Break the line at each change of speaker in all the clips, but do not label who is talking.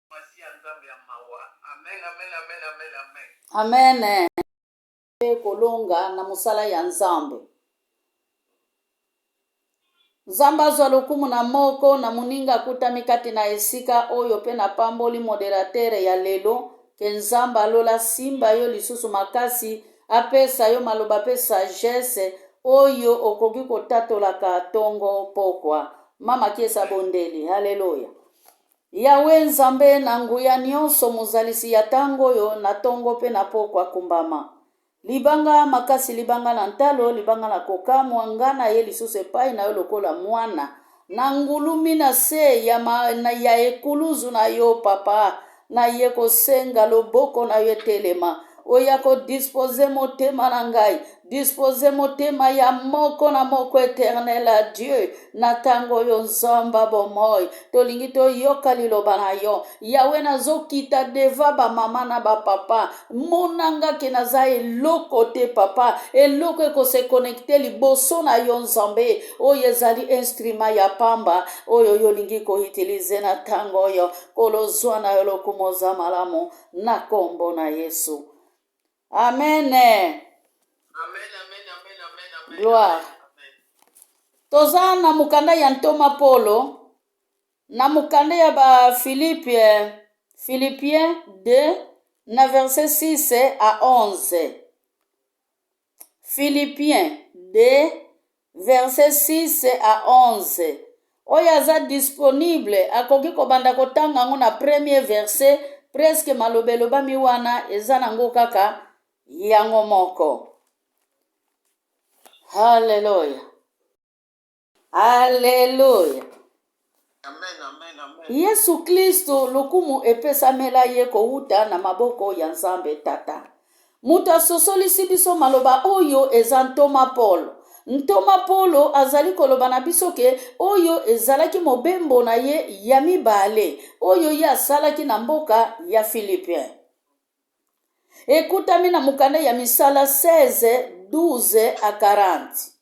Masiya Nzambe ya mawa. Amen, amen, amen, amen, amen.
Amen. Mpe kolonga na mosala ya Nzambe. Nzambe azwa lokumu na moko na moninga akutami kati na esika oyo mpe napamboli moderatere ya lelo ke Nzambe alola asimba yo lisusu makasi apesa yo maloba mpe sagesse oyo okoki kotatolaka tongo pokwa. Mama Kiesa bondeli. Haleluya. Yawe Nzambe na nguya nionso, Mozalisi ya tango oyo, na tongo pe na pokwa, kumbama. Libanga makasi, libanga na ntalo, libanga na kokamwa, nga naye lisusu epai na yo lokola mwana, na ngulumi na se ya, ma, na, ya ekuluzu na yo, Papa, naye kosenga loboko na yo etelema, oya ko disposer motema na ngai, dispose motema ya moko na moko, Eternel a Dieu, na ntango oyo, Nzamba bomoi, tolingi toyoka liloba na yo, Yawe. Nazokita devant bamama na bapapa, monanga ke naza eloko te, Papa, eloko ekose connecter liboso na yo, Nzambe, oyo ezali instrument ya pamba oyo yo olingi koutiliser na ntango oyo. Kolozwa na yo lokumu, oza malamu, na nkombo na Yesu, amen.
Amen, amen, amen, amen, amen.
Gloire.
Amen.
Toza na mokanda ya ntoma Polo na mokanda ya Bafilipe, Philippiens 2 na verset 6 à 11. Philippiens 2 verset 6 à 11. Oyo aza disponible akoki kobanda kotanga yango na premier verset. Presque maloba elobami wana eza nango kaka yango moko. Halleluya, halleluya.
Amen, amen, amen.
Yesu Kristo, lokumu epesamela ye kowuta na maboko ya Nzambe Tata. Moto asosolisi biso maloba oyo eza ntoma Polo. Ntoma Polo azali koloba na biso ke oyo ezalaki mobembo na ye ya mibale oyo ye asalaki na mboka ya Philippin. Ekutami na mokanda ya Misala 16 12 à 40.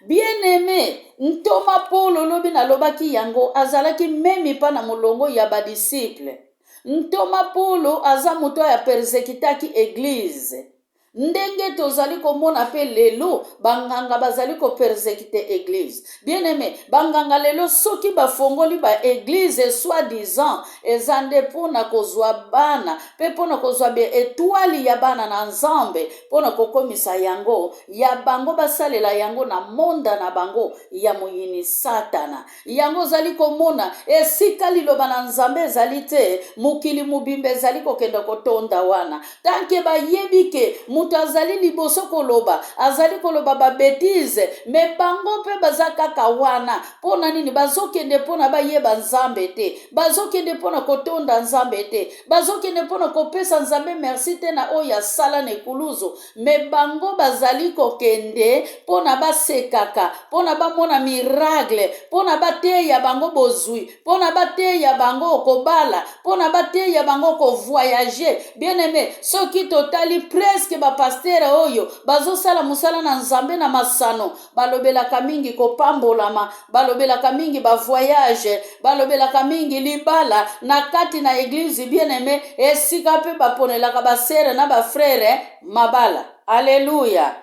Bien-aimé, ntoma Polo, lobi nalobaki yango, azalaki memi mpa na molongo ya badisciple. Ntoma Polo aza moto oyo apersekitaki église. Ndenge tozali komona mpe lelo banganga bazali kopersécuter église. Bien-aimé, banganga lelo soki bafongoli baéglise soi-disant eza nde mpona kozwa bana mpe mpona kozwa baétoile ya bana na Nzambe, mpona kokomisa yango ya bango, basalela yango na monda na bango ya moyini Satana. Yango ozali komona esika liloba na Nzambe ezali te, mokili mobimba ezali kokende kotonda wana. Tant que bayebi ke moto azali liboso koloba, azali koloba babêtises, mais bango mpe baza kaka wana. Mpo na nini bazokende? Mpona bayeba Nzambe te, bazokende mpona kotonda Nzambe te, bazokende mpona kopesa Nzambe merci te na oyo asala na ekuluzu, mais bango bazali kokende mpona basekaka, mpona bamona miracle, mpona bateya bango bozwi, mpona bateya bango kobala, mpona bateya bango kovoyager. Bien aimé, soki totali presque bapasteur oyo bazosala mosala na Nzambe na masano, balobelaka mingi kopambolama, balobelaka mingi bavoyage, balobelaka mingi libala na kati na église. Bien aimé, esika mpe baponelaka basœurs na bafrères mabala. Alleluya.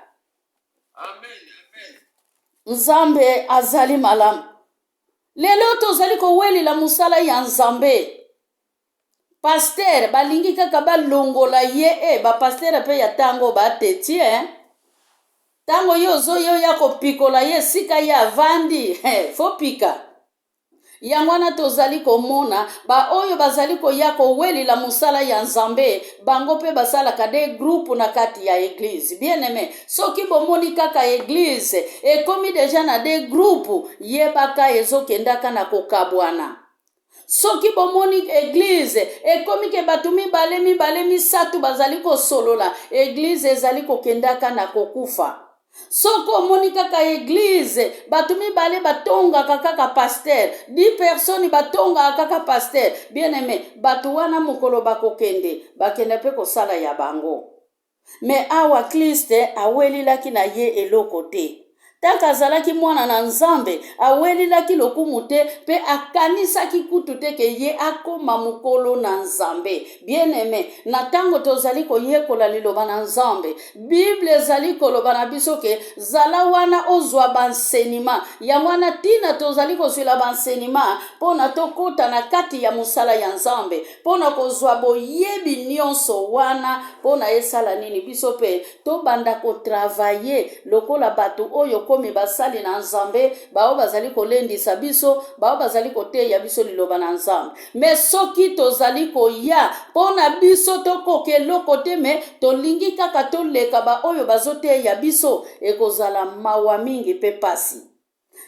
Amen, amen.
Nzambe azali malamu. Lelo tozali kowelela mosala ya Nzambe. Pasteur balingi kaka balongola ye. E bapasteur mpe ya ntango bateti e ntango ye ozoya oya kopikola ye esika ye avandi, faut pika. Yango wana tozali komona baoyo bazali koya kowelela mosala ya Nzambe, bango mpe basalaka deux groupes na kati ya église. Bien aimé, soki bomoni kaka église ekomi déjà na deux groupes, yebaka ezokendaka na kokabwana. Soki bomoni église ekomi ke bato mibale mibale, misato bazali kosolola, église ezali kokendaka na kokufa. Soki omoni kaka église bato mibale batongaka kaka pasteur, 10 personnes batongaka kaka pasteur, bien aimé, bato wana mokolo bakokende, bakende mpe kosala ya bango. Mais awa Kriste awelelaki na ye eloko te. Tanke azalaki mwana na Nzambe, awelelaki lokumu te mpe akanisaki kutu te ke ye akoma mokolo na Nzambe. Bien-aime, na ntango tozali koyekola liloba na Nzambe, Bible ezali koloba na biso ke zala wana ozwa bansenima. Yango wana ntina tozali kozwila bansenima mpo na tokota na kati ya mosala ya Nzambe, mpo na kozwa boyebi nyonso wana, mpo na esala nini biso mpe tobanda kotravaye lokola bato oyo komi basali na Nzambe, baoyo bazali kolendisa biso, baoyo bazali koteya biso liloba na Nzambe. Me soki tozali koya mpo na biso tokoka eloko te, me tolingi kaka toleka baoyo bazoteya biso, ekozala mawa mingi mpe pasi.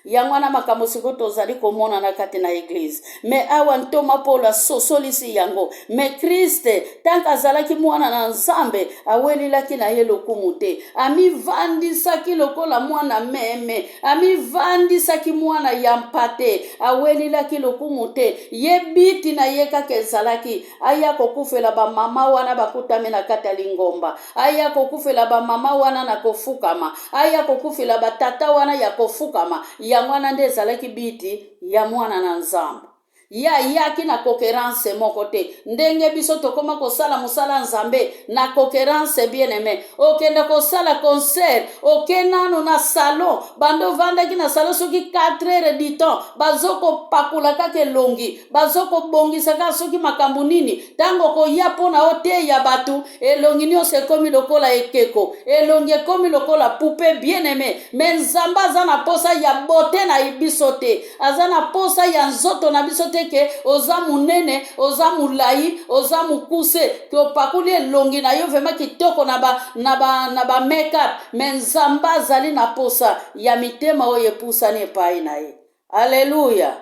Yango wana makambo sikoyo tozali komona na kati na eglize. Me awa ntoma Polo asosolisi yango. Me Kriste, tanke azalaki mwana na Nzambe, awelelaki na ye lokumu te. Amivandisaki lokola mwana meme, amivandisaki mwana ya mpate, awelelaki lokumu te. Ye biti na ye kaka ezalaki aya kokufela bamama wana bakutami na kati ya lingomba, aya kokufela bamama wana na kofukama, aya kokufela batata wana ya kofukama. Yango wana nde ezalaki biti ya mwana na Nzambe. Ye ayaki na kokerance moko te, ndenge biso tokoma kosala mosala Nzambe na kokerance. Bien aime, okende kosala concert, oke nanu na salon, banda ovandaki na salon soki 4 heures du temps, bazokopakola kaka elongi, bazokobongisa kaka soki makambo nini. Ntango okoya mpo na oteya bato, elongi nyonso ekomi lokola ekeko, elongi ekomi lokola poupe. Bien aime, me Nzambe aza na posa ya bote na biso te, aza na posa ya nzoto na biso te, ke oza monene, oza molai, oza mokuse, ke opakoli elongi na yo vraimen kitoko na ba, na ba, na ba make-up. Me Nzambe azali na posa ya mitema oyo epusani epai na ye. Aleluya!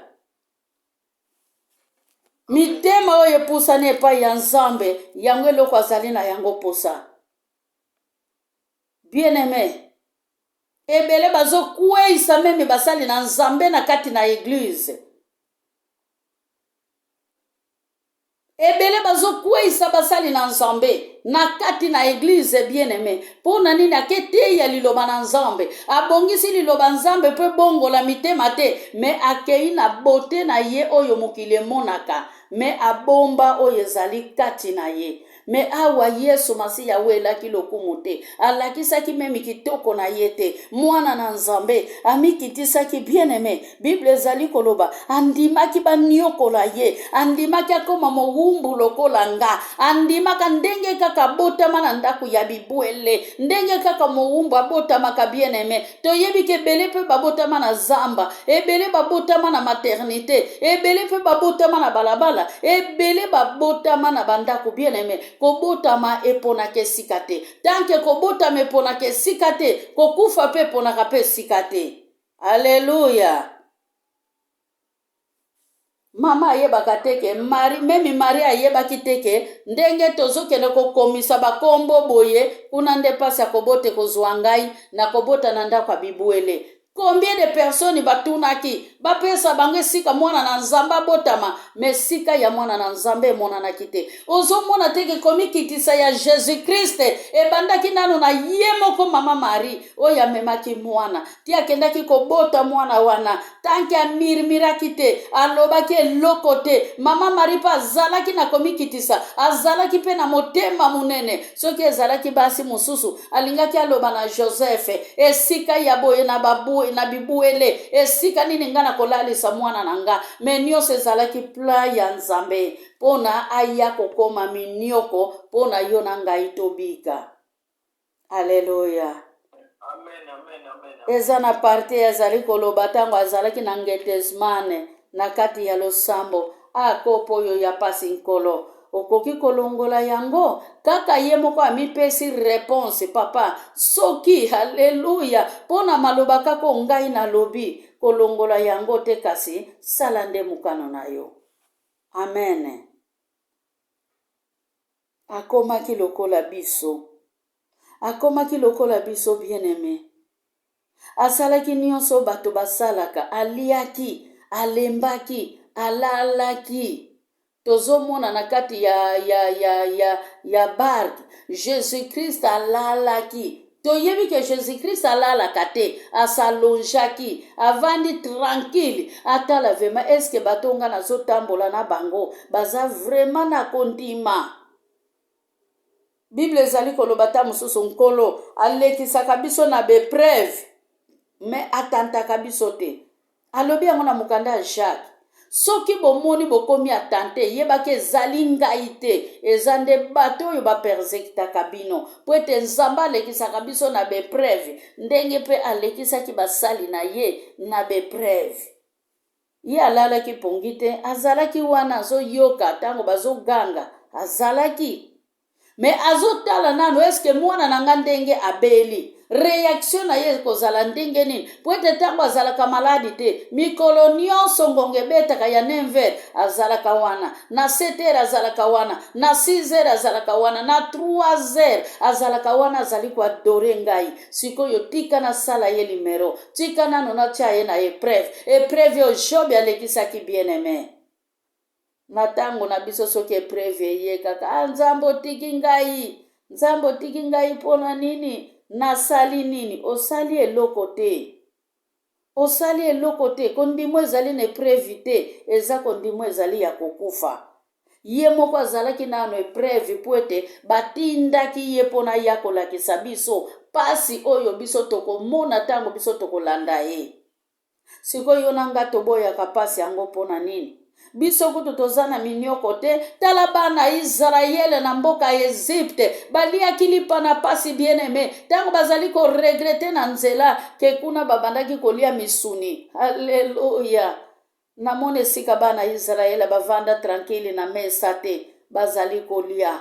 Mitema oyo epusani epai ya Nzambe, yango eloko azali na yango posa. Bien aime, ebele bazokweisa meme basali na Nzambe na kati na eglize. Ebele bazokweisa basali na Nzambe na kati na eglize. Bien aime, mpo na nini? Aketeya liloba na Nzambe, abongisi liloba Nzambe mpo ebongola mitema te, me akei na bote na ye oyo mokili emonaka, me abomba oyo ezali kati na ye. Me awa Yesu Masiya awelaki lokumu te, alakisaki meme kitoko na ye te. Mwana na Nzambe amikitisaki. Bien aime, Bible ezali koloba andimaki baniokola ye, andimaki akoma mowumbu lokola nga, andimaka ndenge kaka abotama na ndako ya bibwele, ndenge kaka mowumbu abotamaka. Bien aime, toyebi ke ebele mpe babotama na zamba, ebele babotama na maternité, ebele mpe babotama na balabala, ebele babotama na bandako. Bien aime, kobotama eponaka esika te. Tanke kobotama eponaka esika te, kokufa mpe eponaka mpe esika te. Aleluya! Mama ayebaka te ke Mari, meme Mari ayebaki te ke ndenge tozokende kokomisa bakombo boye kuna nde mpasi ya kobota ekozwa ngai na kobota na ndako ya bibwele. Combien de personnes batunaki bapesa bango esika mwana na Nzambe abotama, me esika ya mwana na Nzambe emonanaki te. Ozomona te ke komikitisa ya Jesus Christ ebandaki nano na ye moko mama Marie oyo amemaki mwana ti akendaki kobota mwana wana, tanke amirmiraki te, alobaki eloko te. Mama Marie mpe azalaki na komikitisa, azalaki mpe na motema monene. Soki ezalaki basi mosusu, alingaki aloba na Joseph, esika ya boye na babu, na bibwele, esika nini nga na kolalisa mwana na nga. Me nyonso ezalaki plan ya Nzambe mpo na aya kokoma minioko mpo na yo na ngai tobika. Aleluya.
Amen, amen, amen.
Eza na parti azali koloba ntango azalaki na Ngetesmane na kati ya losambo. A kopo oyo ya pasi, Nkolo, okoki kolongola yango? Kaka ye moko amipesi reponse, papa, soki aleluya, mpo na maloba kaka oyo ngai nalobi, kolongola yango te, kasi sala nde mokano na yo. Amen. Akomaki lokola biso. Akomaki lokola biso, bien-aime. Asalaki nyonso bato basalaka. Aliaki, alembaki, alalaki. Tozomona na kati ya, ya, ya, ya, ya barque, Jesus Christ alalaki. Toyebi ke Jesus Christ alalaka te, asalonjaki, avandi tranquille, atala vraiment est ce que bato nga nazotambola na bango baza vraiment na kondima. Bible ezali koloba ta mosusu Nkolo alekisaka biso na bepreuve me atantaka biso te. Alobi yango na mokanda ya Jacques. Soki bomoni bokomi atante, yebaki ezali ngai te, eza nde bato oyo baperzekitaka bino, mpo ete Nzambe alekisaka biso na bepreuve, ndenge mpe alekisaki basali na ye na bepreuve. Ye alalaki pongi te, azalaki wana azoyoka ntango bazoganga, azalaki me azotala nano eske mwana na nga ndenge abeli reaction na ye ekozala ndenge nini mpo ete ntango azalaka maladi te mikolo nyonso ngonga ebetaka ya 9 azalaka wana na 7 heures azalaka wana na 6 heures azalaka wana na 3 heures azalaka wana azali koadore ngai sikoyo tika nasala ye limero tika nano natya ye na epreuve epreuve oyo job alekisaki bien aime Na tango na biso soki epreuve eye kaka ah nzambe otiki ngai nzambe otiki ngai mpo na nini nasali nini osali eloko te osali eloko te kondimo ezali na epreuve te eza kondimo ezali ya kokufa ye moko azalaki nano epreuve mpo ete batindaki ye mpo na ya kolakisa biso pasi oyo biso tokomona ntango biso tokolanda ye Sikoyo yo na nga toboyaka pasi yango mpo na nini? Biso kutu toza na minyoko te. Tala bana Israele na mboka ya Egypte baliaki lipa na pasi bien aime. Ntango bazali ko regretter na nzela ke kuna babandaki kolia misuni. Haleluya! Namoni esika bana Israele bavanda tranquille na mesa te, bazali kolia.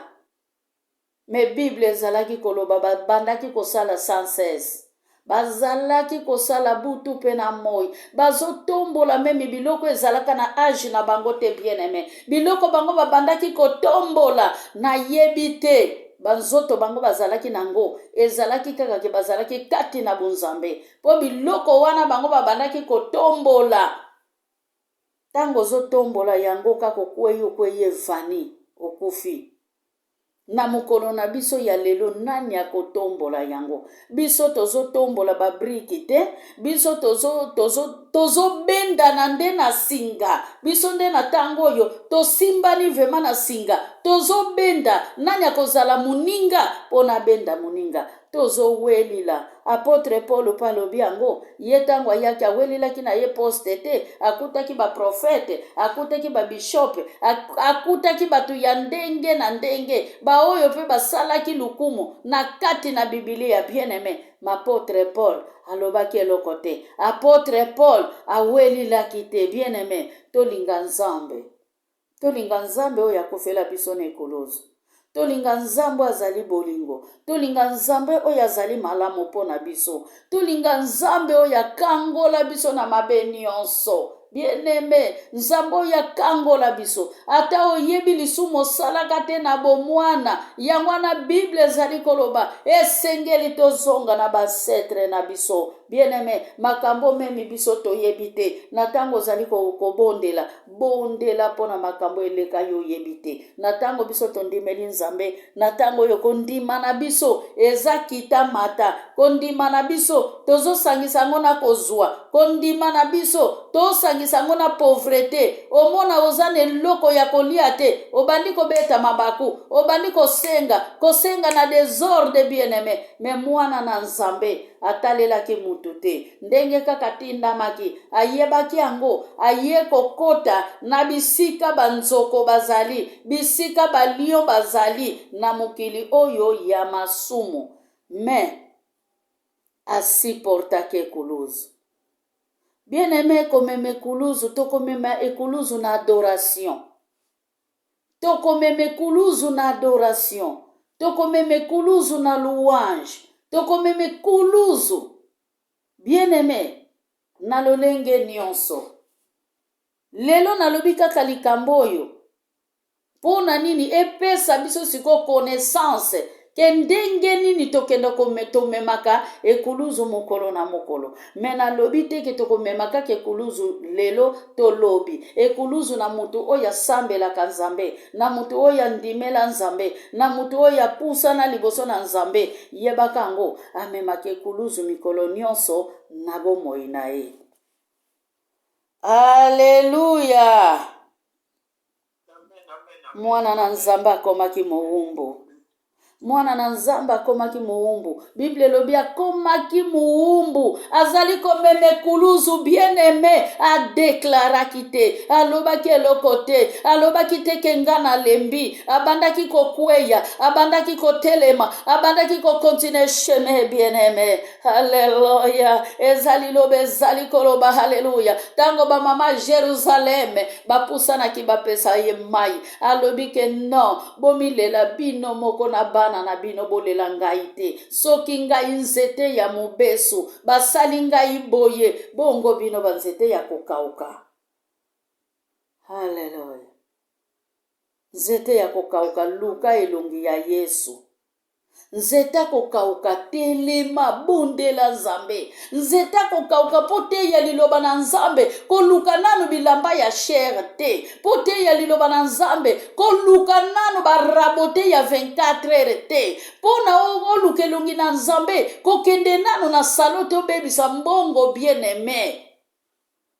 Mais Bible ezalaki koloba babandaki kosala sans cesse. Bazalaki kosala butu mpe na moi. Bazotombola meme biloko ezalaka na age na bango te bien aime. Biloko bango babandaki kotombola nayebi te banzoto bango bazalaki nango ezalaki kaka ke bazalaki kati na bonzambe mpo biloko wana bango babandaki kotombola ntango ozotombola yango kaka okwei okwei evani okufi Na mokolo na biso ya lelo nani akotombola yango? Biso tozotombola babriki te, biso tozobendana tozo, tozo nde na singa. Biso nde na ntango oyo tosimbani vrema na singa, tozobenda. Nani akozala moninga mpo nabenda moninga? Tozowelila. Apotre Paul mpe alobi yango, ye ntango ayaki awelelaki na ye poste te, akutaki baprofete, akutaki babishope, akutaki bato ya ndenge na ndenge, baoyo mpe basalaki lokumu na kati na Bibilia. Bien aime, apotre Paul alobaki eloko te, apotre Paul awelilaki te. Bien aime, tolinga Nzambe. Tolinga Nzambe oyo akufela biso na ekuluzu. Tolinga Nzambe oyo azali bolingo. Tolinga Nzambe oyo azali malamu mpo na biso. Tolinga Nzambe oyo akangola biso na mabe nyonso. Bien-aime, Nzambe oyo akangola biso. Ata oyebi lisumu osalaka te na bomwana. Yango wana Bible ezali koloba esengeli tozonga na bancetre na biso. Bien-aime, makambo memi biso toyebi te. Na ntango ozali kobondela, Bondela mpo na makambo eleka yo oyebi te. Na ntango biso tondimeli Nzambe, na ntango oyo kondima na biso eza kita mata, kondima na biso tozosangisa yango na kozwa, kondima na biso tosangisa yango na pauvrete. Omona oza na eloko ya kolia te, obandi kobeta mabaku, obandi kosenga, kosenga na desordre bien aime, me mwana na Nzambe atalelaki mutu te. Ndenge kaka atindamaki, ayebaki yango, aye kokota na bisika banzoko bazali, bisika ba lion bazali na mokili oyo ya masumu. Mais asupportaki ekuluzu. Bien aime, komema ekuluzu, tokomema ekuluzu na adoration. Tokomema ekuluzu na adoration. Tokomema ekuluzu na louange. Tokomema ekuluzu. Bien aime, na lolenge nyonso. Lelo nalobi kaka likambo oyo mpo na nini epesa biso sikoyo connaissance. Ke ndenge nini tokende tomemaka ekuluzu mokolo na mokolo. Me nalobi te ke tokomema kaka ekuluzu lelo to lobi. Ekuluzu na moto oyo asambelaka Nzambe, na moto oyo andimela Nzambe, na moto oyo apusana liboso na Nzambe, yebaka yango, amemaka ekuluzu mikolo nyonso na bomoi na ye. Aleluya! Mwana na Nzambe akomaki mowumbu. Mwana na Nzambe akomaki mowumbu. Biblia elobi akomaki mowumbu, azali komema ekuluzu. Bien aime, adeklaraki te, alobaki eloko te, alobaki te ke nga nalembi. Abandaki kokweya, abandaki kotelema, abandaki kokontinue chemin. Bien aime, Haleluya! Eza liloba ezali koloba haleluya. Ntango bamama Jerusaleme bapusanaki bapesa ye mai, alobi ke non, bomilela bino moko na bana na bino, bolela ngai te. Soki ngai nzete ya mobesu basali ngai boye, bongo bino banzete ya kokauka. Haleluya! Nzete ya kokauka, luka elongi ya Yesu. Nzete akokauka, telema, bondela Nzambe. Nzete akokauka mpo teya liloba na Nzambe, koluka nanu bilamba ya chere te, mpo teya liloba na Nzambe, koluka nanu barabote ya 24 heures te, mpo na oluka elongi na Nzambe, kokende nanu na salo te obebisa mbongo bien aime.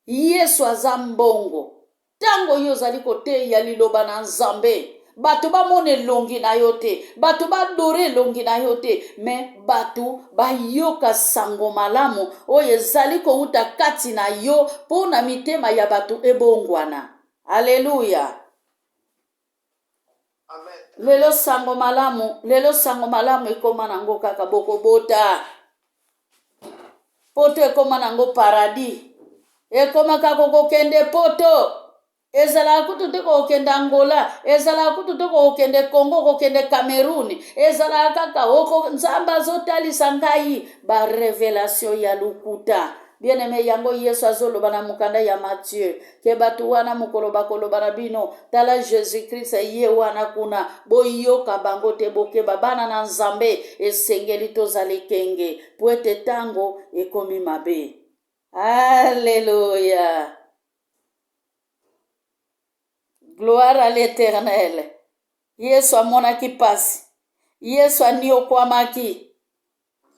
Yesu aza mbongo. Ntango yo ozali koteya liloba na Nzambe, bato bamona elongi na yo te, bato badore elongi na yo te, me bato bayoka sango malamu oyo ezali kowuta kati na yo mpo na mitema ya bato ebongwana. Aleluya! Lelo sango malamu, lelo sango malamu ekoma nango kaka bokobota. Poto ekoma nango paradis. Ekoma kaka kokende poto. Ezalaka kutu te kokende Angola, ezalaka kutu te kokende Congo, kokende Cameroun, ezalaka kaka oko Nzambe azotalisa ngai ba revelation ya lokuta. Bien aime, yango Yesu azoloba na mokanda ya Matthieu ke bato wana mokolo bakoloba na bino, tala Jesus Christ ye wana kuna, boyoka bango te, bokeba bana na Nzambe, esengeli tozala ekenge po ete tango ekomi mabe. Alleluia. Gloire à l'Eternel. Yesu amonaki pasi. Yesu aniokwamaki.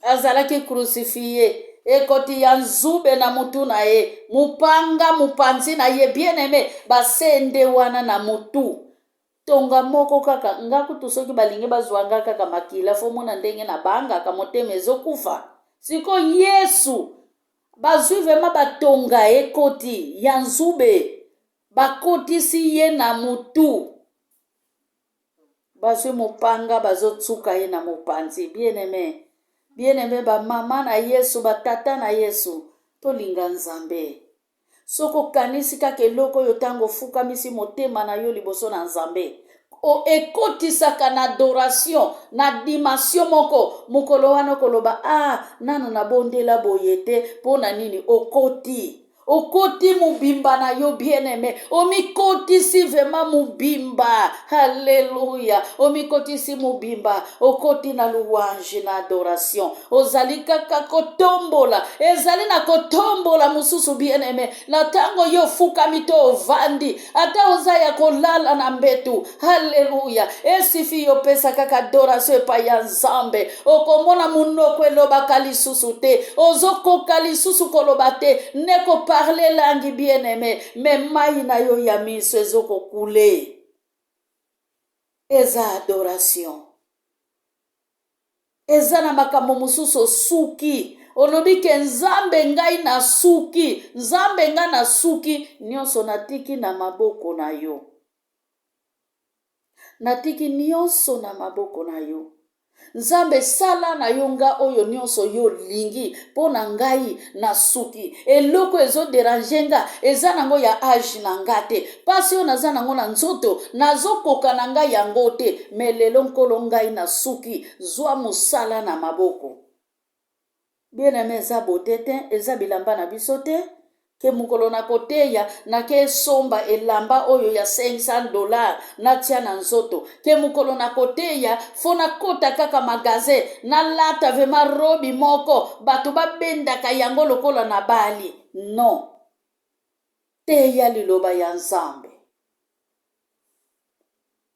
Azalaki crucifie. Ekoti ya nzube na mutu na ye, mopanga mopanzi na ye. Bien aime, basende wana na mutu. Tonga moko kaka, nga kutu soki balingi bazwa nga kaka makila, fo mona ndenge na bangaka, motema ezokufa. Siko Yesu bazwi vrema batonga ekoti ya nzube, bakotisi ye na mutu. Bazwi mopanga bazotsuka ye na mopanzi. Bien aime, bien aime, ba mama na Yesu, ba tata na Yesu, tolinga Nzambe. Soki okanisi kaka eloko oyo ntango ofukamisi motema na yo liboso na Nzambe, o ekotisaka na adoration na dimension moko, mokolo wana okoloba, ah, nanu nabondela boye te, mpo na nini? Okoti okoti mobimba na yo, bien aime, omikotisi vraiment mobimba. Haleluya, omikotisi mobimba, okoti na louange na adoration, ozali kaka kotombola, ezali na kotombola mosusu. Bien aime, na ntango yo ofukami to ovandi, ata oza ya kolala na mbetu, haleluya, esifi yo pesa kaka adoration epai ya Nzambe. Okomona monoko elobaka lisusu te, ozokoka lisusu koloba te, ne koparle langi, bien aime, me mai na yo ya miso ezokokule. Eza adoration. Eza na makambo mosusu osuki, olobi ke Nzambe ngai nasuki, Nzambe ngai nasuki, nyonso natiki na maboko na yo, natiki nyonso na maboko na yo. Nzambe, sala na yo nga oyo nyonso yo olingi mpo na ngai. Nasuki, eloko ezoderange nga eza nango ya age na nga te, pasi oyo naza nango na nzoto nazokoka na ngai yango te, me lelo Nkolo ngai nasuki, zwa mosala na maboko. Bien aime, eza bote te, eza bilamba na biso te. Ke mokolo na koteya nake somba elamba oyo ya 500 dollars natia na nzoto. Ke mokolo na koteya fo nakota kaka magasin nalata vraiment robi moko bato babendaka yango lokola na bali. Non. Teya liloba ya Nzambe.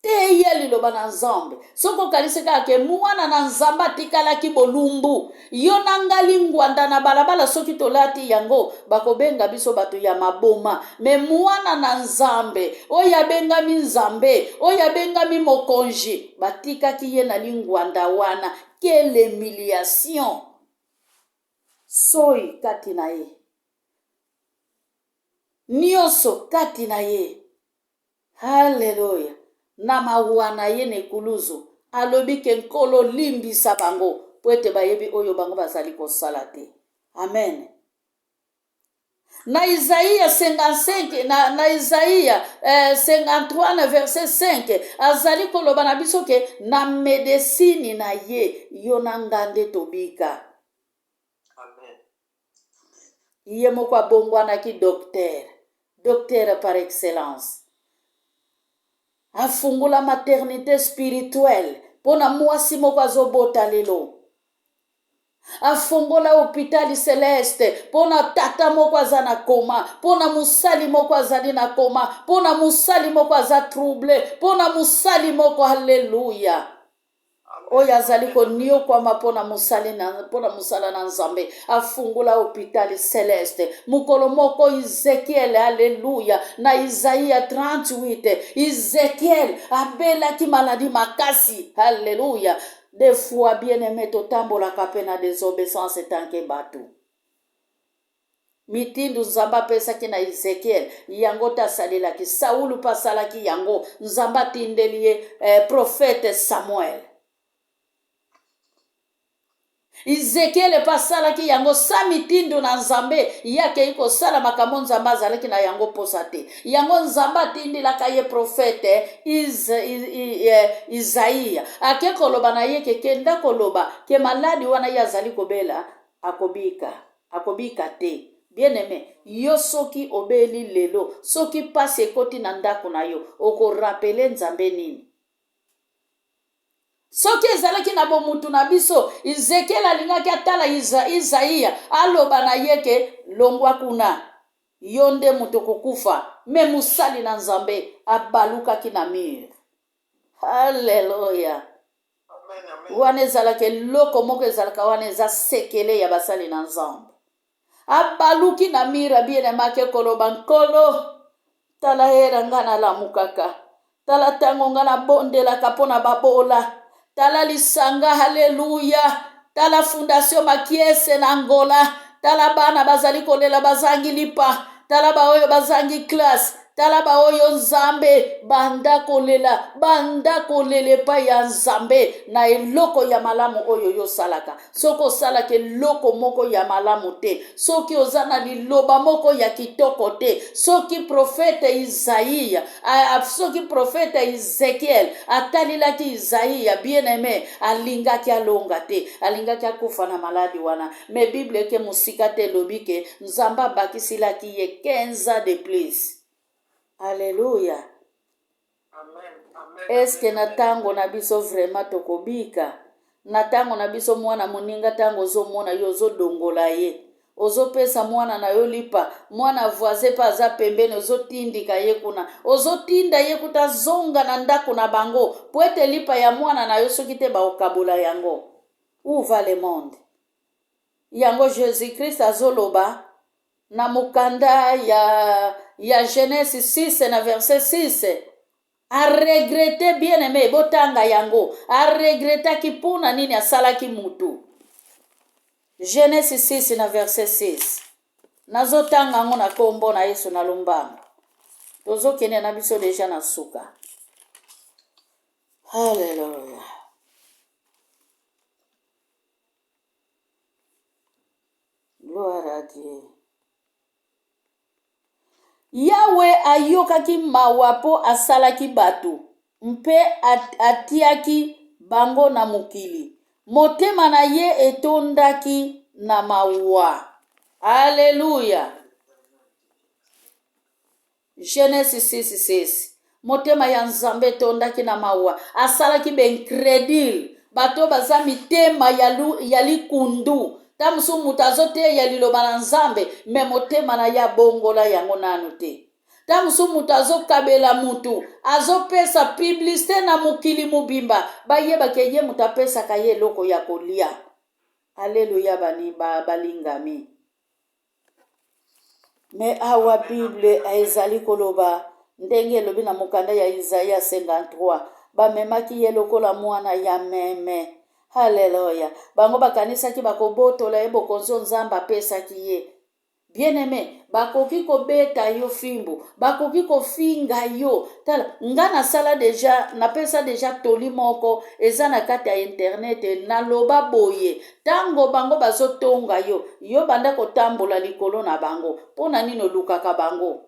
Teya liloba na Nzambe. Soki okanisi kaka ke mwana na Nzambe atikalaki bolumbu, yo na nga lingwanda na balabala soki tolati yango bakobenga biso bato ya maboma. Me mwana na Nzambe oyo abengami Nzambe, oyo abengami mokonzi, batikaki ye na lingwanda wana. Quelle humiliation! Soyi kati na ye, nionso kati na ye. Haleluya! Na mawa na ye na ekuluzu, alobi ke Nkolo limbisa bango, mpo ete bayebi oyo bango bazali kosala te. Amen. Na Isaïe 55, na, na Isaïe eh, 53 na verset 5, azali koloba na biso ke na medesini na ye, yo na nga nde tobika.
Amen.
Ye moko abongwanaki docteur, docteur par excellence. Afungola maternité spirituelle mpo na mwasi moko azobota lelo. Afungola hôpital celeste mpo na tata moko aza na koma, mpo na mosali moko azali na koma, mpo na mosali moko aza trouble, mpo na mosali moko, haleluya. oyo azali koniokwama mpo na mosali na, mpo na mosala na Nzambe. Afungola hopital celeste mokolo moko. Ezekiel, aleluya, na Isaia 38, Ezekiel abelaki maladi makasi, aleluya. Des fois, bien aimé, totambolaka mpe na desobéissance etanke bato. Mitindo Nzambe apesaki na Ezekiel, yango te asalelaki. Saulu mpe asalaki yango. Nzambe atindeli ye eh, profete Samuel. Ezekiele mpe asalaki yango sa mitindo na Nzambe. Ye akei kosala makambo Nzambe azalaki na yango mposa te. Yango Nzambe atindelaka ye profete Izaia. Ake koloba na ye ke kenda koloba ke maladi wana ye azali kobela akobika. Akobika te. Bien aime, yo soki obeli lelo, soki pasi ekoti na ndako na yo, oko rappeler Nzambe nini? Soki ezalaki na bomutu na biso, Ezekiel alingaki atala Isaia, aloba na ye ke longwa kuna, yo nde moto okokufa. Me mosali na Nzambe abalukaki na mur. Haleluya! Wana ezalaka eloko moko ezalaka wana, eza sekele ya basali na Nzambe. Abaluki na mira bien make koloba, Nkolo, tala hera nga nalamukaka, tala ntango nga nabondelaka mpo na babola, tala lisanga, haleluya, tala fondation Makiese na Angola, tala bana bazali kolela bazangi lipa, tala baoyo bazangi classe, Tala baoyo Nzambe, banda kolela, banda kolela epai ya Nzambe na eloko ya malamu oyo yo osalaka. Soki osalaka eloko moko ya malamu te, soki oza na liloba moko ya kitoko te, soki profete Isaia, soki profete Ezekiel atalelaki Isaia, bien-aime, alingaki alonga te, alingaki akufa na maladi wana. Me Bible eke mosika te, elobi ke Nzambe abakisilaki ye 15 ans de plus. Alleluia. Eske na tango na biso vraiment tokobika? Na tango na biso mwana moninga tango ozomona yo ozodongola ye, ozopesa mwana na yo lipa, mwana voisin pe aza pembeni ozotindika ye kuna, ozotinda ye kuta azonga na ndako na bango po ete lipa ya mwana na yo soki te bakokabola yango. Où va le monde? Yango Jesus Christ azoloba na mokanda ya, ya Genèse 6 na verset 6, aregrete bien aime, botanga yango, aregretaki mpona nini asalaki mutu. Genèse 6 na verset 6, nazotanga yango na kombo na Yesu na lombango, tozokende na biso deja na suka. Haleluya. Gloire à Dieu. Yawe ayokaki mawa mpo asalaki bato mpe atiaki bango na mokili. Motema na ye etondaki na mawa. Aleluya! Genese 6:6. Motema ya Nzambe etondaki na mawa. Asalaki baincredule, bato oyo baza mitema ya, lu, ya likundu. Ta mosusu moto azoteya liloba na Nzambe, me motema na ye abongola yango nanu te. Ta mosusu moto azokabela motu, azopesa publicite na mokili mobimba, bayeba ke ye moto apesaka ye eloko ya kolia. Aleluya bani ba, balingami. Me awa Bible ezali koloba ndenge elobi na mokanda ya Isaia 53, bamemaki ye lokola mwana ya meme. Haleluya! Bango bakanisaki bakobotola ye bokonzi oyo Nzambe apesaki ye. Bien aime, bakoki kobeta yo fimbu, bakoki kofinga yo. Tala, nga nasala deja, napesa deja toli moko eza na kati ya internet, naloba boye, Tango bango bazo tonga yo, yo banda kotambola likolo na bango. Mpo na nini olukaka bango?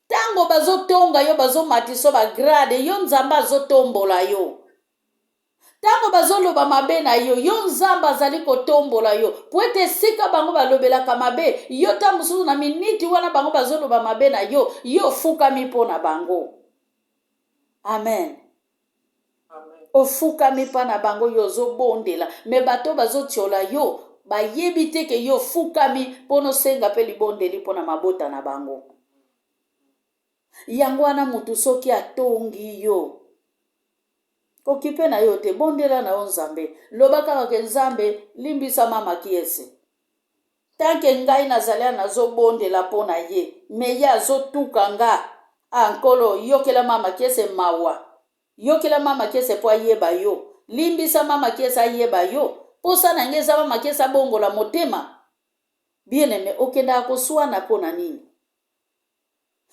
Tango bazo tonga yo, bazo matiso ba grade, yo Nzambe azotombola yo. Tango bazoloba mabe na yo, yo Nzambe azali kotombola yo. Po ete esika bango balobelaka mabe, yo tango mosusu na miniti wana bango bazoloba mabe na yo, yo ofukami mpo na bango. Amen. Ofukami mpa na bango, yo ozobondela, me bato bazotiola yo bayebi te ke yo ofukami mpo nosenga mpe libondeli mpo na mabota na bango. Yango wana motu soki atongi yo, kokipe na yo te, bondela na yo Nzambe, loba kaka ke Nzambe limbisa mama Kiese. Tanke ngai nazali awa nazobondela mpo na ye, me ye azotuka nga. Ah Nkolo, yokela mama Kiese mawa. Yokela mama Kiese mpo ayeba yo. Limbisa mama Kiese ayeba yo. Posa na ngai eza mama Kiese abongola motema. Bien aime, okendaka koswana mpo na nini?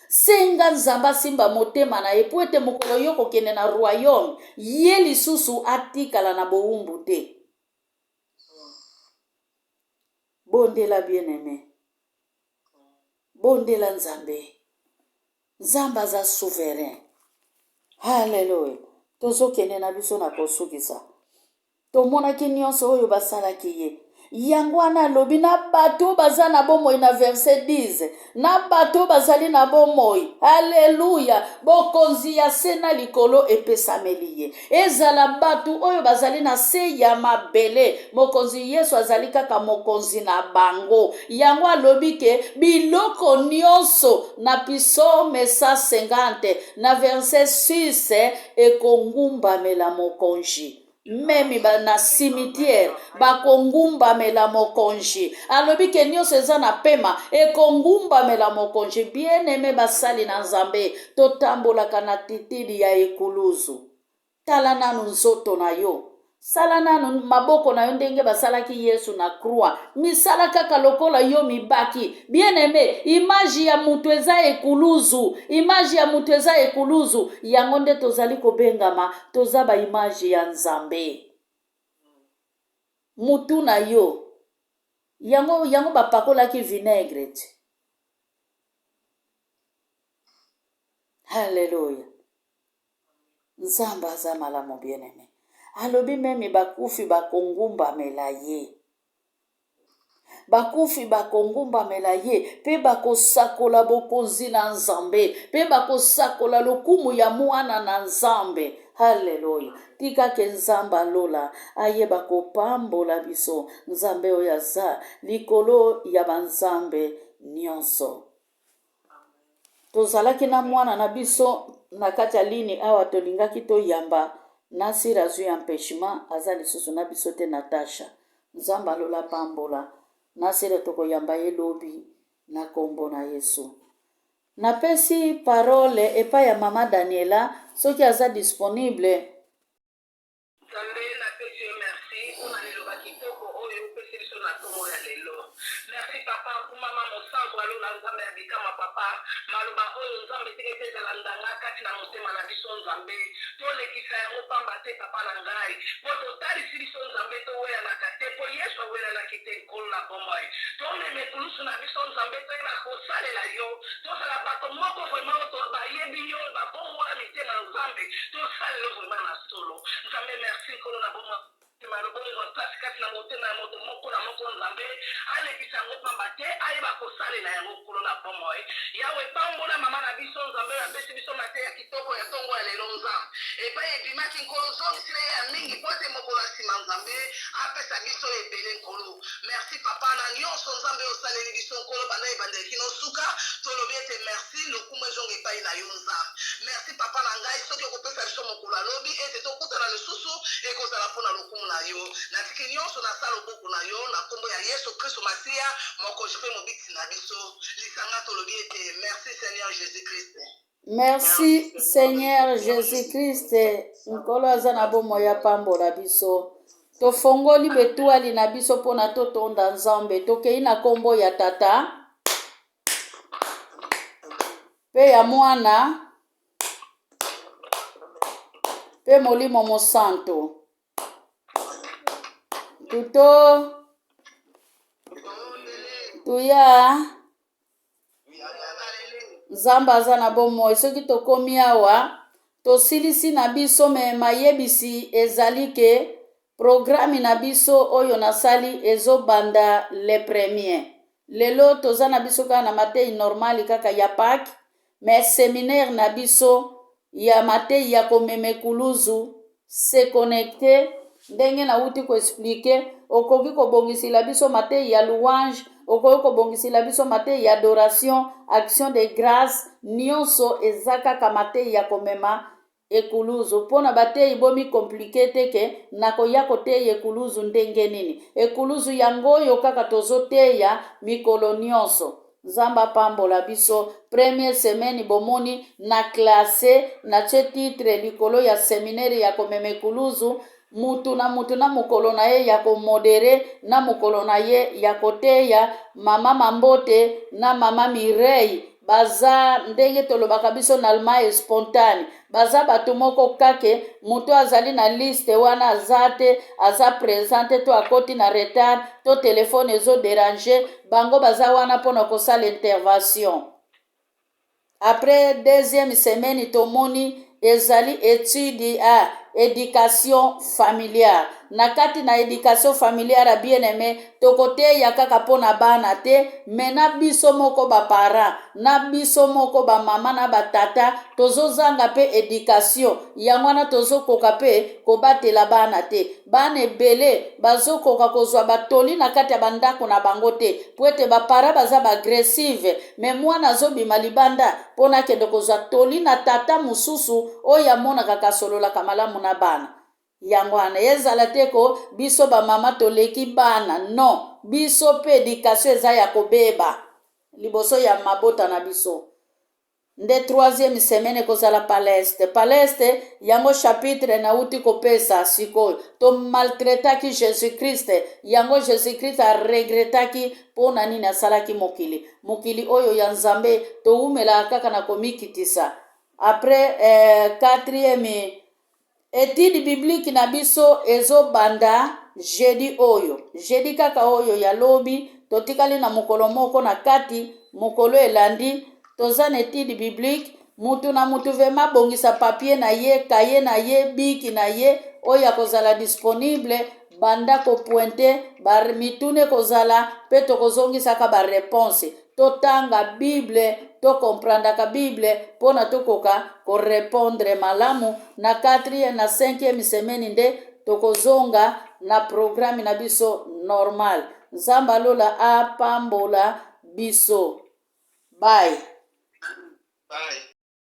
Senga Nzambe asimba motema na ye mpo ete mokolo yo kokende na royaume, ye lisusu atikala na bowumbu te. Bondela bien aime. Bondela Nzambe. Nzambe aza souverain. Haleluya. Tozokende na biso na kosukisa. Tomonaki nyonso oyo basalaki ye. Yango wana alobi na bato baza na bomoi na verset 10, na bato bazali na bomoi, haleluya, bokonzi ya se na likolo epesameli ye. Ezala bato oyo bazali na se ya mabele, Mokonzi Yesu azali kaka mokonzi na bango. Yango alobi ke biloko nyonso na Psaume 150 na verset 6 ekongumbamela mokonzi. Meme ba na cimetière bakongumbamela mokonzi. Alobi ke nyonso eza na pema ekongumbamela mokonzi. Bien aime basali na Nzambe, totambolaka na titili ya ekuluzu. Tala nanu nzoto na yo. Sala nanu maboko na yo ndenge basalaki Yesu na croix. Misala kaka lokola yo mibaki. Bien aime, image ya mutu eza ekuluzu. Image ya mutu eza ekuluzu. Yango nde tozali kobengama, toza ba image ya Nzambe. Mutu na yo. Yango yango bapakolaki vinaigre te. Hallelujah. Nzambe aza malamu bien aime. Alobi meme bakufi bakongumbamela ye. Bakufi bakongumbamela ye pe bakosakola bokonzi na Nzambe pe bakosakola lokumu ya mwana na Nzambe. Haleluya! Tika ke Nzambe alola ayeba kopambola biso, Nzambe oyo aza likolo ya banzambe nyonso. Tozalaki na mwana na biso na kati ya lini awa tolingaki toyamba Nasir azui empechement aza lisusu na biso te Natasha Nzambe alola apambola Nasir tokoyamba ye lobi na kombo na Yesu. Napesi parole epai ya mama Daniela soki aza disponible.
Nzambe napesi yo merci pona liloba kitoko oyo opesi biso na tongo ya lelo merci papa nkumama mosantu ya lola nzambe ya bikamwa papa maloba oyo nzambe tika ete ezala ndanga kati na motema na biso nzambe tolekisa yango pamba te papa na ngai po totalisi biso nzambe towelanaka te po yesu awelanaki te nkolo na bomoi tomema ekulusu na biso nzambe toyeba kosalela yo tozala bato moko vraiment oyo bayebi yo babongola mitema nzambe tosalela yo vraiment na solo nzambe merci nkolo na bomoi maloba oyo ezwa place kati na motema ya moto moko na moko nzambe alekisa yango pamba te ayeba kosalela yango nkolo na bomoi yawe pambola mama. Nzambe oyo apesi biso mateya kitoko ya ntongo ya lelo. Nzambe, epai ebimaki, Nkolo, zongisela ye ya mingi po ete mokolo ya nsima Nzambe apesa biso ebele. Nkolo, merci papa na nyonso Nzambe oyo osaleli biso. Nkolo, banda ebandeli kino suka, tolobi ete merci, lokumu ezonga epai na yo. Nzambe, merci papa na ngai. Soki okopesa biso mokolo alobi ete tokutana lisusu, ekozala mpona lokumu na yo. Natiki nyonso na sa loboko na yo, na nkombo ya Yesu Kristo Masiya, Mokonzi mpe Mobikisi na biso. Lisanga tolobi ete merci Seigneur Jésus Christ.
Merci Seigneur Jésus Christ. Nkolo aza na bomoi, apambola biso. Tofongoli betwali na biso mpona totonda Nzambe. Tokei na nkombo ya Tata mpe ya Mwana mpe Molimo Mosanto. Tuto tuya. Nzambe aza na bomoi. Soki tokomi awa, tosilisi na biso. Me mayebisi ezali ke programme na biso oyo nasali ezobanda le premier. Lelo toza na biso kaka na matei normal kaka ya Pâques, mais séminaire na biso ya matei ya komema ekuluzu, se connecte ndenge nauti koexpliquer. Okoki kobongisela biso matei ya louange, okoki kobongisela biso matei ya adoration, action de grâce, nyonso eza kaka matei ya komema ekuluzu. Mpona batei, bomicompliquer te ke nakoya koteya ekuluzu ndenge nini. Ekuluzu yango oyo kaka tozoteya mikolo nyonso. Nzambe apambola biso. Première semaine, bomoni na classe, natie titre likolo ya séminaire ya komema ekuluzu. Mutu na mutu na mokolo na ye ya komodérer, na mokolo na ye ya koteya. Mama Mambote na mama Mireille baza ndenge tolobaka biso na Allemagne, spontane. Baza bato moko kake moto azali na liste wana aza te, aza présent te, to akoti na retard, to telefone ezodéranger bango. Baza wana mpona kosala intervention. Après deuxième semaine, tomoni ezali étude a éducation familiale. Na kati na éducation familiale ya bien aimé, tokoteya kaka mpo na bana te, me na biso moko baparent, na biso moko bamama na batata, tozozanga mpe éducation. Yango wana tozokoka mpe kobatela bana te. Bana ebele bazokoka kozwa batoli na kati ya bandako na bango te, po ete baparent baza baagressive. Me mwana azobima libanda mpo na akende kozwa toli na tata mosusu oyo amonaka kasololaka malamu na bana. Yango wana ezala te ko biso bamama toleki bana. Non, biso mpe éducation eza ya kobeba liboso ya mabota na biso. Nde troisième semaine ekozala palestre. Palestre yango, chapitre nauti kopesa sikoyo, tomaltraitaki Jésus Christ. Yango Jésus Christ aregrettaki mpo na nini asalaki mokili, mokili oyo ya Nzambe. Towumelaka kaka na komikitisa. Après quatrième étude biblique na biso ezobanda jeudi oyo, jeudi kaka oyo ya lobi. Totikali na mokolo moko na kati. Mokolo elandi toza na étude biblique. Mutu na mutu vraiment abongisa papier na ye, cahier na ye, bic na ye oyo akozala disponible. Banda kopointer mituna ekozala mpe tokozongisaka baréponse. Totanga Bible, tocomprendaka Bible mpona tokoka korépondre malamu. Na 4 na 5e semaine nde tokozonga na programme na biso normal. Nzambe alola apambola biso. Bye.
Bye.